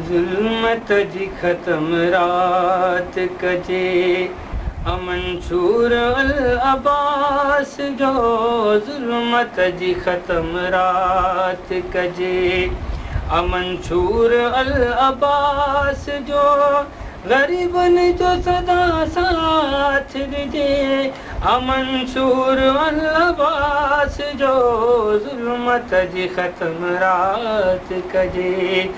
ظلمت جي ختم رات ڪجي. امنشور العباس جو ظلمت جي ختم رات ڪجي. امنشور العباس جو غريبن جو سدا ساٿ ڏجي. امنشور العباس جو ظلمت جي ختم رات ڪجي.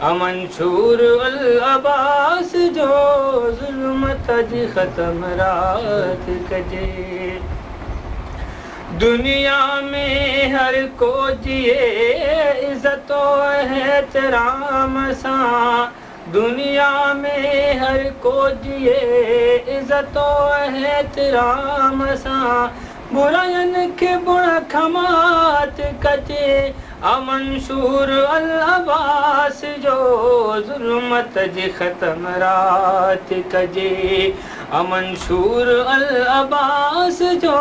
امنشور العباس جو ظلمت جي ختم رات ڪجي. دنيا ۾ هر ڪو جيئي عزت و احترام سان. دنيا ۾ هر ڪو جيئي عزت و احترام سان. براين کي بڻ کمات ڪجي. امنشور العباس جو ظلمت جي ختم رات ڪجي. امنشور العباس جو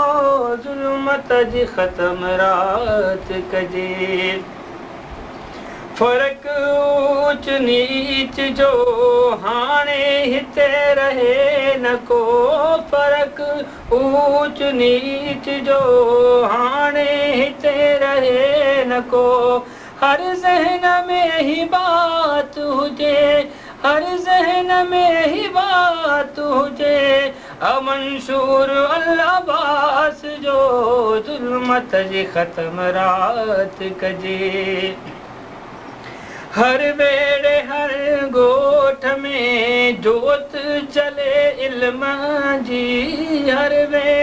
ظلمت جي ختم رات ڪجي. فرق اوچ نيچ جو هاڻي هتي رهي نه ڪو. فرق اوچ نيچ جو هاڻي هتي رهي نه ڪو. هر ذهن ۾ هي بات هجي. هر ذهن ۾ هي بات هجي. امنشور العباس جو ظلمت جي ختم رات ڪجي. هر ويڙهي هر ڳوٺ ۾ جوت جلي علم جي. هر ويڙهي.